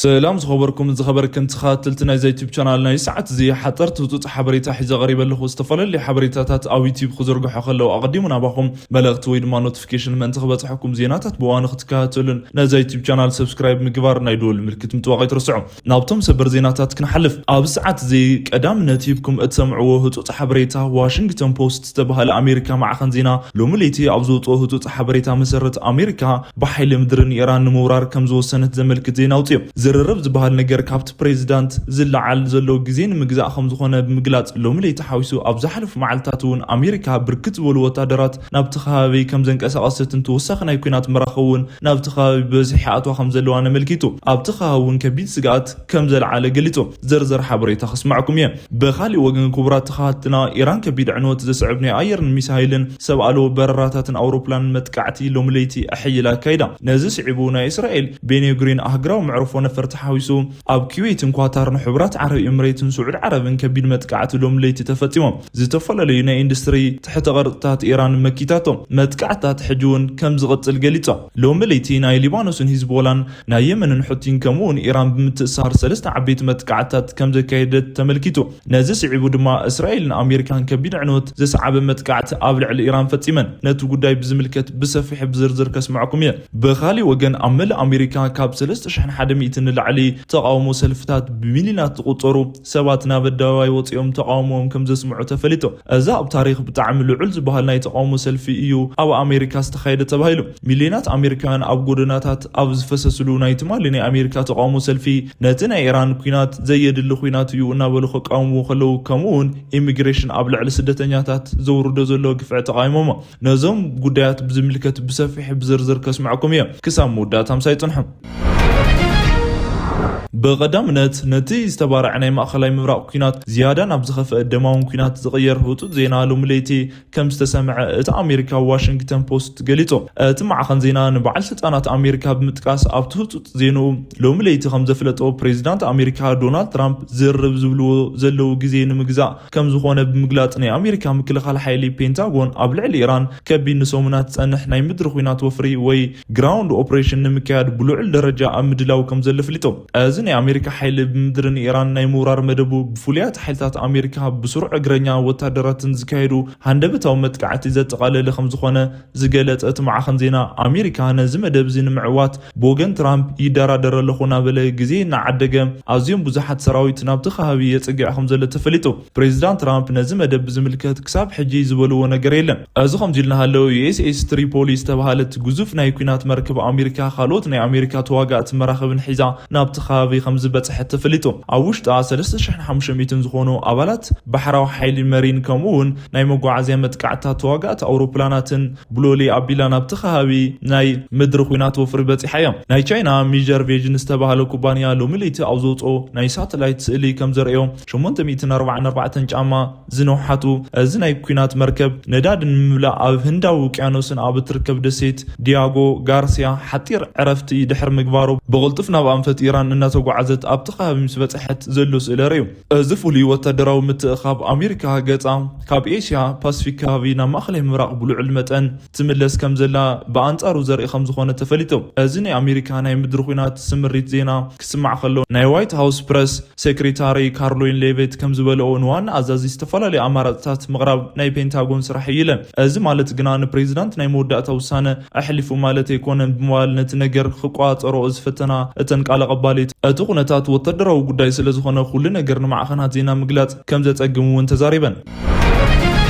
ሰላም ዝኸበርኩም ዝኸበርክን ተኸታተልቲ ናይዛ ዩቲዩብ ቻናል፣ ናይ ሰዓት እዚ ሓጠርቲ ህጹጽ ሓበሬታ ሒዘ ቀሪበ ኣለኹ። ዝተፈላለዩ ሓበሬታታት ኣብ ዩቲዩብ ክዝርግሖ ከለዉ ኣቐዲሙ ናባኹም መልእኽቲ ወይ ድማ ኖቲፊኬሽን ምእንቲ ክበጽሐኩም፣ ዜናታት ብእዋኑ ክትከታተሉን ነዛ ዩቲዩብ ቻናል ሰብስክራይብ ምግባር ናይ ደወል ምልክት ምጥዋቕ ኣይትረስዑ። ናብቶም ሰበር ዜናታት ክንሓልፍ፣ ኣብ ሰዓት እዚ ቀዳምነት ሂብኩም እትሰምዕዎ ህጹጽ ሓበሬታ፣ ዋሽንግተን ፖስት ዝተባህለ ኣሜሪካ ማዕኸን ዜና ሎሚ ለይቲ ኣብ ዘውጽኦ ህጹጽ ሓበሬታ መሰረት፣ ኣሜሪካ ብሓይሊ ምድሪ ንኢራን ንምውራር ከም ዝወሰነት ዘመልክት ዜና ኣውጽኡ። ዝርርብ ዝበሃል ነገር ካብቲ ፕሬዚዳንት ዝለዓል ዘሎ ግዜ ንምግዛእ ከም ዝኾነ ብምግላጽ፣ ሎሚ ለይቲ ሓዊሱ ኣብ ዝሓለፉ መዓልታት እውን ኣሜሪካ ብርክት ዝበሉ ወታደራት ናብቲ ከባቢ ከም ዘንቀሳቐሰትን ተወሳኺ ናይ ኲናት መራኽብ እውን ናብቲ ከባቢ ብበዝሒ ይኣትዋ ከም ዘለዋን ኣመልኪቱ። ኣብቲ ከባቢ እውን ከቢድ ስግኣት ከም ዘልዓለ ገሊጹ። ዝርዝር ሓበሬታ ከስማዕኩም እየ። ብኻሊእ ወገን፣ ክቡራት ተኸታተልትና፣ ኢራን ከቢድ ዕንወት ዘስዕብ ናይ ኣየርን ሚሳይልን ሰብ ኣልቦ በረራታትን ኣውሮፕላንን መጥቃዕቲ ሎሚ ለይቲ ኣሐይላ ኣካይዳ። ነዚ ስዒቡ፣ ናይ እስራኤል ቤንጉሪን ኣህጉራዊ መዕርፎ ነፈርቲ ሓዊሱ፣ ኣብ ኩዌትን ኳታርን ሕቡራት ዓረብ ኤምሬትን ስዑድ ዓረብን ከቢድ መጥቃዕቲ ሎሚ ለይቲ ተፈጺሞም። ዝተፈላለዩ ናይ ኢንዱስትሪ ትሕተ ቅርጽታት ኢራን መኪታቶም። መጥቃዕትታት ሕጂ እውን ከም ዝቕጽል ገሊጾም። ሎሚ ለይቲ ናይ ሊባኖስን ሂዝቦላን ናይ የመንን ሑቲን ከምኡ እውን ኢራን ብምትእሳር ሰለስተ ዓበይቲ መጥቃዕትታት ከም ዘካየደት ተመልኪቱ። ነዚ ስዒቡ ድማ እስራኤልን ኣሜሪካን ከቢድ ዕንወት ዘስዓበ መጥቃዕቲ ኣብ ልዕሊ ኢራን ፈጺመን። ነቲ ጉዳይ ብዝምልከት ብሰፊሕ ብዝርዝር ከስምዐኩም እየ። ብኻሊእ ወገን፣ ኣብ መላእ ኣሜሪካ ካብ ሰለስተ ሽሕን ሓደ ሚእትን ንላዕሊ ተቓውሞ ሰልፍታት ብሚልዮናት ዝቑጸሩ ሰባት ናብ ኣደባባይ ወጺኦም ተቓውሞኦም ከም ዘስምዑ ተፈሊጡ። እዚ ኣብ ታሪኽ ብጣዕሚ ልዑል ዝበሃል ናይ ተቓውሞ ሰልፊ እዩ ኣብ ኣሜሪካ ዝተኻየደ ተባሂሉ። ሚልዮናት ኣሜሪካውያን ኣብ ጎደናታት ኣብ ዝፈሰስሉ ናይ ትማሊ ናይ ኣሜሪካ ተቓውሞ ሰልፊ፣ ነቲ ናይ ኢራን ኲናት ዘየድሊ ኲናት እዩ እናበሉ ከቃውምዎ ከለዉ፣ ከምኡ እውን ኢሚግሬሽን ኣብ ልዕሊ ስደተኛታት ዘውርዶ ዘሎ ግፍዒ ተቓዊሞሞ። ነዞም ጉዳያት ብዝምልከት ብሰፊሕ ብዝርዝር ከስምዐኩም እየ። ክሳብ መወዳእታ ምሳይ ጽንሑ። ብቐዳምነት፣ ነቲ ዝተባረዐ ናይ ማእኸላይ ምብራቕ ኲናት ዝያዳ ናብ ዝኸፍአ ደማውን ኲናት ዝቕየር ህጹጽ ዜና ሎሚ ለይቲ ከም ዝተሰምዐ እቲ ኣሜሪካ ዋሽንግተን ፖስት ገሊጹ። እቲ ማዕኸን ዜና ንበዓል ስልጣናት ኣሜሪካ ብምጥቃስ፣ ኣብቲ ህጹጽ ዜንኡ ሎሚ ለይቲ ከም ዘፍለጦ፣ ፕሬዚዳንት ኣሜሪካ ዶናልድ ትራምፕ ዝርርብ ዝብልዎ ዘለዉ ግዜ ንምግዛእ ከም ዝኾነ ብምግላጽ፣ ናይ ኣሜሪካ ምክልኻል ሓይሊ ፔንታጎን ኣብ ልዕሊ ኢራን ከቢድ ንሰሙናት ዝጸንሕ ናይ ምድሪ ኲናት ወፍሪ ወይ ግራውንድ ኦፕሬሽን ንምክያድ ብልዑል ደረጃ ኣብ ምድላው ከም ዘሎ ኣፍሊጡ። እዚ ናይ ኣሜሪካ ሓይሊ ብምድሪ ንኢራን ናይ ምውራር መደቡ፣ ብፍሉያት ሓይልታት ኣሜሪካ ብስሩዕ እግረኛ ወታደራትን ዝካየዱ ሃንደበታዊ መጥቃዕቲ ዘጠቓለለ ከም ዝኾነ ዝገለጸ እቲ ማዕኸን ዜና፣ ኣሜሪካ ነዚ መደብ እዚ ንምዕዋት ብወገን ትራምፕ ይደራደር ኣለኹ እናበለ ግዜ እናዓደገ፣ ኣዝዮም ብዙሓት ሰራዊት ናብቲ ከባቢ የጽግዕ ከም ዘሎ ተፈሊጡ። ፕሬዚዳንት ትራምፕ ነዚ መደብ ብዝምልከት ክሳብ ሕጂ ዝበልዎ ነገር የለን። እዚ ከምዚ ኢሉ እናሃለወ፣ ዩ ኤስ ኤስ ትሪፖሊ ዝተባህለት ግዙፍ ናይ ኲናት መርከብ ኣሜሪካ፣ ካልኦት ናይ ኣሜሪካ ተዋጋእቲ መራኽብን ሒዛ ናብቲ ከባቢ ከም ዝበጽሐት ተፈሊጡ። ኣብ ውሽጣ ሰለስተ ሽሕን ሓሙሽተ ሚእትን ዝኾኑ ኣባላት ባሕራዊ ሓይሊ መሪን፣ ከምኡ እውን ናይ መጓዓዝያ መጥቃዕትታት ተዋጋእቲ ኣውሮፕላናትን ብሎሊ ኣቢላ ናብቲ ከባቢ ናይ ምድሪ ኲናት ወፍሪ በጺሓ እያ። ናይ ቻይና ሚጀር ቬዥን ዝተባህለ ኩባንያ ሎሚ ለይቲ ኣብ ዘውጽኦ ናይ ሳተላይት ስእሊ ከም ዘርእዮ፣ ሸሞንተ ሚእትን ኣርባዓን ኣርባዕተን ጫማ ዝነውሓቱ፣ እዚ ናይ ኲናት መርከብ ነዳዲ ንምምላእ ኣብ ህንዳዊ ውቅያኖስን ኣብ እትርከብ ደሴት ዲያጎ ጋርሲያ ሓጢር ዕረፍቲ ድሕሪ ምግባሩ፣ ብቕልጡፍ ናብ ኣንፈት ኢራን እናተጓዓዘት ኣብቲ ከባቢ ምስ በጽሐት ዘሎ ስእሊ ኣርእዩ። እዚ ፍሉይ ወታደራዊ ምትእኻብ፣ ኣሜሪካ ገጻ ካብ ኤስያ ፓሲፊክ ከባቢ ናብ ማእኸላይ ምብራቕ ብልዑል መጠን ትምለስ ከም ዘላ ብኣንጻሩ ዘርኢ ከም ዝኾነ ተፈሊጡ። እዚ ናይ ኣሜሪካ ናይ ምድሪ ኲናት ስምሪት ዜና ክስማዕ ከሎ፣ ናይ ዋይት ሃውስ ፕረስ ሴክሬታሪ ካርሎይን ሌቪት ከም ዝበልኦ፣ ንዋና ኣዛዚ ዝተፈላለዩ ኣማራጽታት ምቕራብ ናይ ፔንታጎን ስራሕ እዩ ኢለን። እዚ ማለት ግና ንፕሬዚዳንት ናይ መወዳእታ ውሳነ ኣሕሊፉ ማለት ኣይኮነን ብምባል፣ ነቲ ነገር ክቆጻጸሮ ዝፈተና እተን ቃል ኣቐባሊት፣ እቲ ኩነታት ወታደራዊ ጉዳይ ስለ ዝኾነ፣ ኩሉ ነገር ንማዕኸናት ዜና ምግላጽ ከም ዘጸግም እውን ተዛሪበን።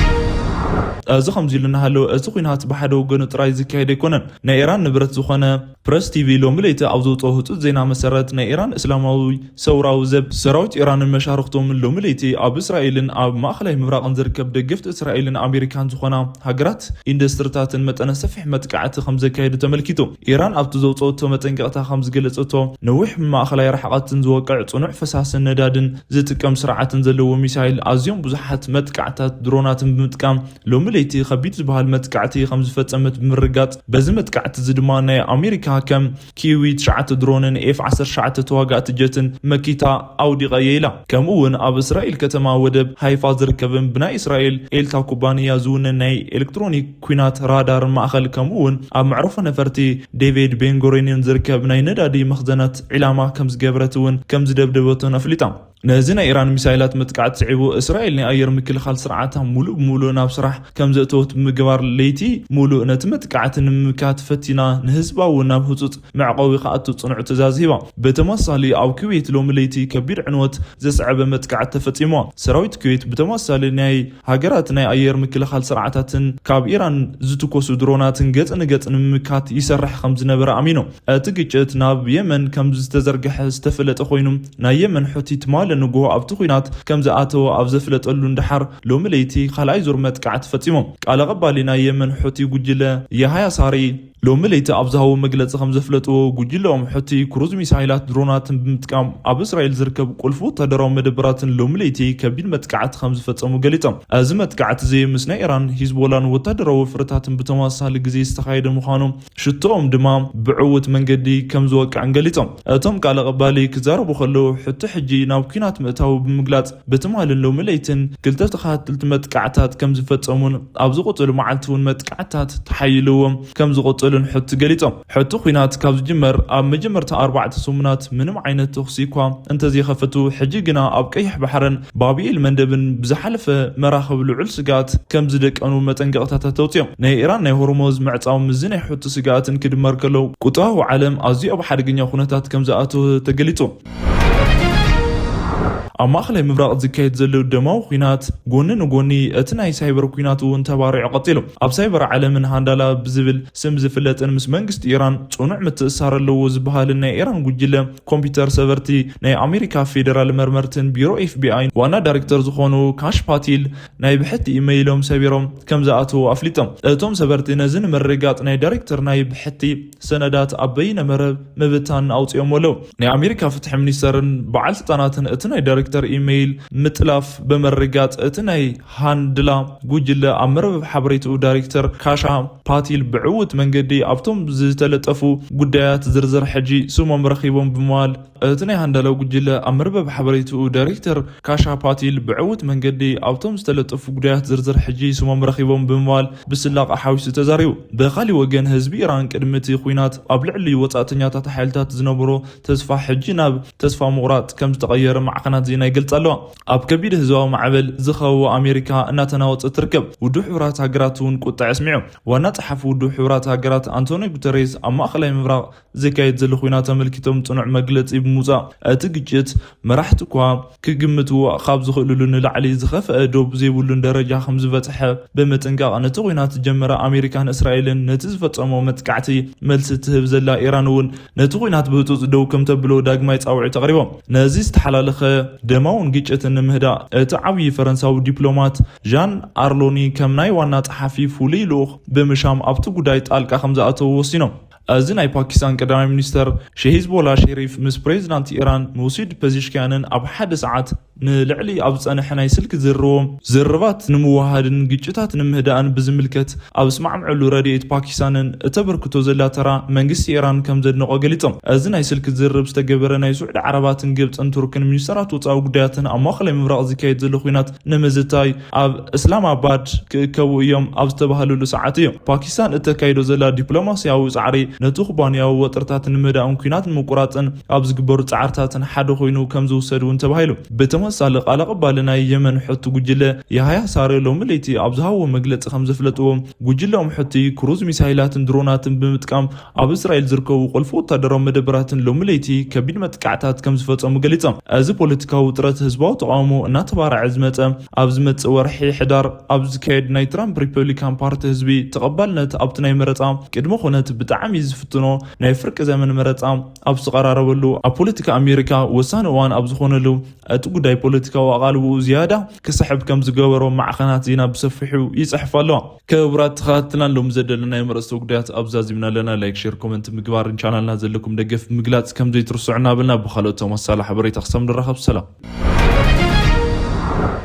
እዚ ከምዚ ኢሉ እናሃለወ፣ እዚ ኲናት ብሓደ ወገኑ ጥራይ ዝካየድ ኣይኮነን። ናይ ኢራን ንብረት ዝኾነ ፕረስ ቲቪ ሎሚ ለይቲ ኣብ ዘውፅኦ ህፁፅ ዜና መሰረት፣ ናይ ኢራን እስላማዊ ሰውራዊ ዘብ ሰራዊት ኢራንን መሻርኽቶምን ሎሚ ለይቲ ኣብ እስራኤልን ኣብ ማእኸላይ ምብራቕን ዝርከብ ደገፍቲ እስራኤልን ኣሜሪካን ዝኾና ሃገራት ኢንዱስትሪታትን መጠነ ሰፊሕ መጥቃዕቲ ከም ዘካየዱ ተመልኪቱ። ኢራን ኣብቲ ዘውፅኦቶ መጠንቀቕታ ከም ዝገለፀቶ፣ ነዊሕ ማእኸላይ ርሕቐትን ዝወቅዕ ፅኑዕ ፈሳስን ነዳድን ዝጥቀም ስርዓትን ዘለዎ ሚሳይል ኣዝዮም ብዙሓት መጥቃዕታት ድሮናትን ብምጥቃም ሎሚ ለይቲ ከቢድ ዝበሃል መጥቃዕቲ ከም ዝፈጸመት ብምርጋጽ፣ በዚ መጥቃዕቲ እዚ ድማ ናይ ኣሜሪካ ከም ኪዊ ትሽዓተ ድሮንን ኤፍ ዓሰርተ ትሽዓተ ተዋጋእቲ ጀትን መኪታ ኣውዲቐ እየ ኢላ። ከምኡ እውን ኣብ እስራኤል ከተማ ወደብ ሃይፋ ዝርከብን ብናይ እስራኤል ኤልታ ኩባንያ ዝውነን ናይ ኤሌክትሮኒክ ኲናት ራዳር ማእኸል፣ ከምኡ እውን ኣብ መዕረፎ ነፈርቲ ዴቪድ ቤንጎሪዮን ዝርከብ ናይ ነዳዲ መኽዘናት ዒላማ ከም ዝገበረት እውን ከም ዝደብደበቶን ኣፍሊጣ። ነዚ ናይ ኢራን ሚሳይላት መጥቃዕቲ ስዒቡ፣ እስራኤል ናይ ኣየር ምክልኻል ስርዓታ ሙሉእ ብሙሉእ ናብ ስራሕ ከም ዘእተወት ብምግባር፣ ለይቲ ሙሉእ ነቲ መጥቃዕቲ ንምምካት ፈቲና፣ ንህዝባ እውን ናብ ህጹጽ መዕቆቢ ክኣቱ ጽኑዕ ትእዛዝ ሂባ። ብተመሳሳሊ፣ ኣብ ኩዌት ሎሚ ለይቲ ከቢድ ዕንወት ዘስዐበ መጥቃዕቲ ተፈጺሙ። ሰራዊት ኩዌት ብተመሳሳሊ ናይ ሃገራት ናይ ኣየር ምክልኻል ስርዓታትን ካብ ኢራን ዝትኮሱ ድሮናትን ገጽ ንገጽ ንምምካት ይሰርሕ ከም ዝነበረ ኣሚኑ። እቲ ግጭት ናብ የመን ከም ዝተዘርግሐ ዝተፈለጠ ኮይኑ፣ ናይ የመን ሑቲ ትማሊ ንግሆ ኣብቲ ኲናት ከም ዝኣተወ ኣብ ዘፍለጠሉ፣ ንደሓር ሎሚ ለይቲ ካልኣይ ዙር መጥቃዕቲ ፈጺሞም። ቃል ኣቐባሊ ናይ የመን ሑቲ ጉጅለ የሃያ ሳሪ ሎሚ ለይቲ ኣብ ዝሃቦ መግለጺ ከም ዘፍለጥዎ፣ ጉጅለኦም ሑቲ ክሩዝ ሚሳይላት ድሮናትን ብምጥቃም ኣብ እስራኤል ዝርከብ ቁልፊ ወታደራዊ መደበራትን ሎሚ ለይቲ ከቢድ መጥቃዕቲ ከም ዝፈጸሙ ገሊጾም። እዚ መጥቃዕቲ እዚ ምስ ናይ ኢራን ሂዝቦላን ወታደራዊ ወፍርታትን ብተመሳሳሊ ግዜ ዝተኻየደ ምዃኑ፣ ሽቶኦም ድማ ብዕዉት መንገዲ ከም ዝወቅዕን ገሊጾም። እቶም ቃል ኣቐባሊ ክዛረቡ ከለዉ፣ ሑቲ ሕጂ ናብ ኲናት ምእታዉ ብምግላጽ፣ ብትማልን ሎሚ ለይትን ክልተ ተኸታተልቲ መጥቃዕታት ከም ዝፈጸሙን ኣብ ዝቕጽሉ መዓልቲ እውን መጥቃዕታት ተሓይልዎም ከም ዝቕጽሉን ሑቲ ገሊጾም። ሑቲ ኲናት ካብ ዝጅመር ኣብ መጀመርታ ኣርባዕተ ሰሙናት ምንም ዓይነት ተኹሲ እኳ እንተዘይኸፈቱ፣ ሕጂ ግና ኣብ ቀይሕ ባሕርን ባብኤል መንደብን ብዝሓለፈ መራኽብ ልዑል ስግኣት ከም ዝደቀኑ መጠንቀቕታታት ተውጽኦም። ናይ ኢራን ናይ ሆርሞዝ ምዕጻው ምስዚ ናይ ሑቲ ስግኣትን ክድመር ከሎ፣ ቁጠባዊ ዓለም ኣዝዩ ኣብ ሓደገኛ ኩነታት ከም ዝኣተወ ተገሊጹ። ኣብ ማእኸላይ ምብራቕ ዝካየድ ዘሎ ደማዊ ኲናት ጎኒ ንጎኒ እቲ ናይ ሳይበር ኲናት እውን ተባሪዑ ቀጺሉ። ኣብ ሳይበር ዓለምን ሃንዳላ ብዝብል ስም ዝፍለጥን ምስ መንግስቲ ኢራን ጽኑዕ ምትእስሳር ኣለዎ ዝበሃልን ናይ ኢራን ጉጅለ ኮምፒውተር ሰበርቲ ናይ ኣሜሪካ ፌደራል መርመርትን ቢሮ ኤፍ ቢ ኣይ ዋና ዳይሬክተር ዝኾኑ ካሽ ፓቲል ናይ ብሕቲ ኢመይሎም ሰቢሮም ከም ዝኣተዉ ኣፍሊጦም። እቶም ሰበርቲ ነዚ ንምርግጋጽ ናይ ዳይሬክተር ናይ ብሕቲ ሰነዳት ኣብ በይነ መረብ ምብታን ኣውጺኦም ኣለዉ። ናይ ኣሜሪካ ፍትሒ ሚኒስተርን በዓል ስልጣናትን እቲ ናይ ዳይሬክተር ኢሜይል ምጥላፍ ብምርጋጽ፣ እቲ ናይ ሃንድላ ጉጅለ ኣብ መርበብ ሓበሬትኡ ዳይሬክተር ካሻ ፓቲል ብዕዉት መንገዲ ኣብቶም ዝተለጠፉ ጉዳያት ዝርዝር ሕጂ ስሞም ረኺቦም ብምባል፣ እቲ ናይ ሃንዳላ ጉጅለ ኣብ መርበብ ሓበሬትኡ ዳይሬክተር ካሻ ፓቲል ብዕዉት መንገዲ ኣብቶም ዝተለጠፉ ጉዳያት ዝርዝር ሕጂ ስሞም ረኺቦም ብምባል ብስላቕ ኣሓዊሱ ተዛሪቡ። ብኻሊእ ወገን፣ ህዝቢ ኢራን ቅድሚ እቲ ኲናት ኣብ ልዕሊ ወጻእተኛታት ሓይልታት ዝነበሮ ተስፋ ሕጂ ናብ ተስፋ ምቑራጽ ከም ዝተቐየረ ማዕኸናት ዜና ይገልጻ ኣለዋ። ኣብ ከቢድ ህዝባዊ ማዕበል ዝኸበቦ ኣሜሪካ እናተናወጸት ትርከብ። ውድብ ሕቡራት ሃገራት እውን ቁጣ ኣስሚዑ። ዋና ጸሓፊ ውድብ ሕቡራት ሃገራት ኣንቶኒ ጉተሬዝ ኣብ ማእኸላይ ምብራቕ ዝካየድ ዘሎ ኲናት ኣመልኪቶም ጽኑዕ መግለጺ ብምውጻእ፣ እቲ ግጭት መራሕቲ እኳ ክግምትዎ ካብ ዝኽእልሉ ንላዕሊ ዝኸፍአ ዶብ ዘይብሉን ደረጃ ከም ዝበጽሐ ብምጥንቃቕ፣ ነቲ ኲናት ዝጀመረ ኣሜሪካን እስራኤልን ነቲ ዝፈጸሞ መጥቃዕቲ መልሲ ትህብ ዘላ ኢራን እውን ነቲ ኲናት ብህጹጽ ደው ከም ተብሎ ዳግማይ ጻውዒት ኣቕሪቦም። ነዚ ዝተሓላለኸ ደማውን ግጭትን ንምህዳእ እቲ ዓብዪ ፈረንሳዊ ዲፕሎማት ዣን ኣርሎኒ ከም ናይ ዋና ጸሓፊ ፍሉይ ልኡኽ ብምሻም ኣብቲ ጉዳይ ጣልቃ ከም ዝኣተዉ ወሲኖም። እዚ ናይ ፓኪስታን ቀዳማይ ሚኒስተር ሸሂዝቦላ ሸሪፍ ምስ ፕሬዚዳንት ኢራን መሱድ ፐዚሽኪያንን ኣብ ሓደ ሰዓት ንልዕሊ ኣብ ዝጸንሐ ናይ ስልኪ ዝርርቦም ዝርርባት ንምውሃድን ግጭታት ንምህዳእን ብዝምልከት ኣብ ስማዕምዕሉ ረድኤት ፓኪስታንን እተበርክቶ ዘላ ተራ መንግስቲ ኢራን ከም ዘድነቖ ገሊጾም። እዚ ናይ ስልኪ ዝርርብ ዝተገበረ ናይ ስዑዲ ዓረባትን ግብጽን ቱርክን ሚኒስተራት ወጻኢ ጉዳያትን ኣብ ማእከላይ ምብራቕ ዝካየድ ዘሎ ኲናት ንምዝታይ ኣብ እስላማባድ ክእከቡ እዮም ኣብ ዝተባህለሉ ሰዓት እዩ። ፓኪስታን እተካይዶ ዘላ ዲፕሎማስያዊ ጻዕሪ ነቲ ኩባንያዊ ወጥርታት ንምህዳእን ኲናት ንምቁራጽን ኣብ ዝግበሩ ጻዕርታትን ሓደ ኮይኑ ከም ዝውሰድ እውን ተባሂሉ። ብተመሳሳሊ ቃል ኣቐባሊ ናይ የመን ሑቲ ጉጅለ የሃያ ሳሬ ሎሚ ለይቲ ኣብ ዝሃቦ መግለጺ ከም ዘፍለጥዎ፣ ጉጅለኦም ሑቲ ክሩዝ ሚሳይላትን ድሮናትን ብምጥቃም ኣብ እስራኤል ዝርከቡ ቁልፊ ወታደራዊ መደበራትን ሎሚ ለይቲ ከቢድ መጥቃዕታት ከም ዝፈጸሙ ገሊጾም። እዚ ፖለቲካዊ ውጥረት ህዝባዊ ተቓውሞ እናተባርዐ ዝመጸ ኣብ ዝመጽእ ወርሒ ሕዳር ኣብ ዝካየድ ናይ ትራምፕ ሪፐብሊካን ፓርቲ ህዝቢ ተቐባልነት ኣብቲ ናይ መረጻ ቅድመ ኩነት ብጣዕሚ ዝፍትኖ ናይ ፍርቂ ዘመን መረጻ ኣብ ዝተቐራረበሉ፣ ኣብ ፖለቲካ ኣሜሪካ ወሳኒ እዋን ኣብ ዝኾነሉ፣ እቲ ጉዳይ ፖለቲካዊ ኣቓልቦኡ ዝያዳ ክስሕብ ከም ዝገበሮ ማዕኸናት ዜና ብሰፊሑ ይጽሕፋ ኣለዋ። ክቡራት ተኸታተልትና፣ ሎም ዘደለና ናይ መረጽቲ ጉዳያት ኣብ ዛዚምና ኣለና። ላይክ፣ ሼር፣ ኮመንት ምግባርን ቻናልና ዘለኩም ደገፍ ምግላጽ ከም ዘይትርስዑ እናበልና፣ ብኻልኦት ተመሳሳሊ ሓበሬታ ክሳብ ንራኸብ፣ ሰላም።